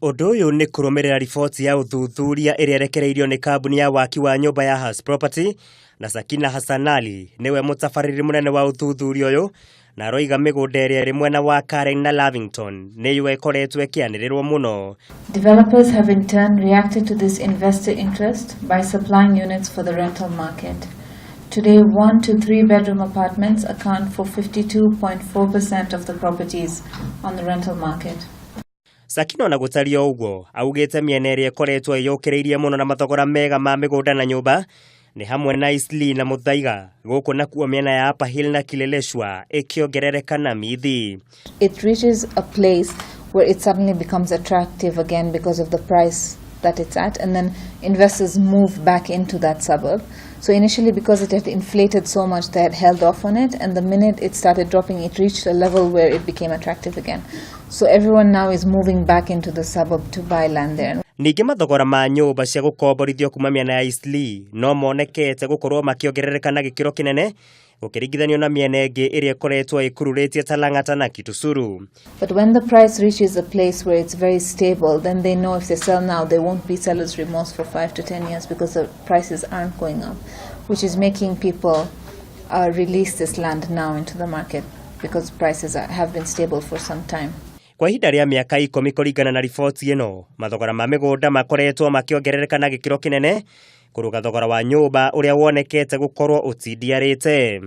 Ũndũ ũyũ nĩ kũrũmĩrĩra riboti ya ũthuthuria ĩrĩa ĩrekereirio nĩ kambuni ya waki wa nyũmba ya Hass Property, na Sakina Hassanali nĩwe mũtabarĩri mũnene wa ũthuthuria ũyũ, na aroiga mĩgũnda ĩrĩa ĩrĩ mwena wa Karen na Lavington nĩyo ĩkoretwo ĩkĩanĩrĩrwo mũno. Developers have in turn reacted to this investor interest by supplying units for the rental market. Today, 1 to 3 bedroom apartments account for 52.4% of the properties on the rental market. Sakina ona gũtariĩ o ũguo, augĩte mĩena ĩrĩa ĩkoretwo ĩyũkĩrĩirie mũno na mathogora mega ma mĩgũnda na nyũmba nĩ hamwe na Eastleigh na Muthaiga, gũkũ nakuo mĩena ya Upper Hill na Kileleshwa ĩkĩongerereka na mithi. It reaches a place where it suddenly becomes attractive again because of the price that it's at, and then investors move back into that suburb. So initially, because it had inflated so much, they had held off on it, and the minute it started dropping, it reached a level where it became attractive again. So everyone now is moving back into the suburb to buy land there. Ningĩ mathogora ma nyũmba cia gũkomborithio kuma mĩena ya Eastleigh no monekete gũkorwo makĩongerereka na gĩkĩro kĩnene gũkĩringithanio na mĩena ĩngĩ ĩrĩa ĩkoretwo ĩkururĩtie ta Lang'ata na Kitusuru. But when the price reaches a place where it's very stable, then they know if they sell now, there won't be seller's remorse for 5 to 10 years because the prices aren't going up, which is making people release this land now into the market because prices have been stable for some time. Kwa ihinda rĩa mĩaka 10 kũringana na riboti ĩno, mathogora ma mĩgũnda makoretwo makĩongerereka na gĩkĩro kĩnene kũrũga thogora wa nyũmba ũrĩa wonekete gũkorwo ũtindiarĩte.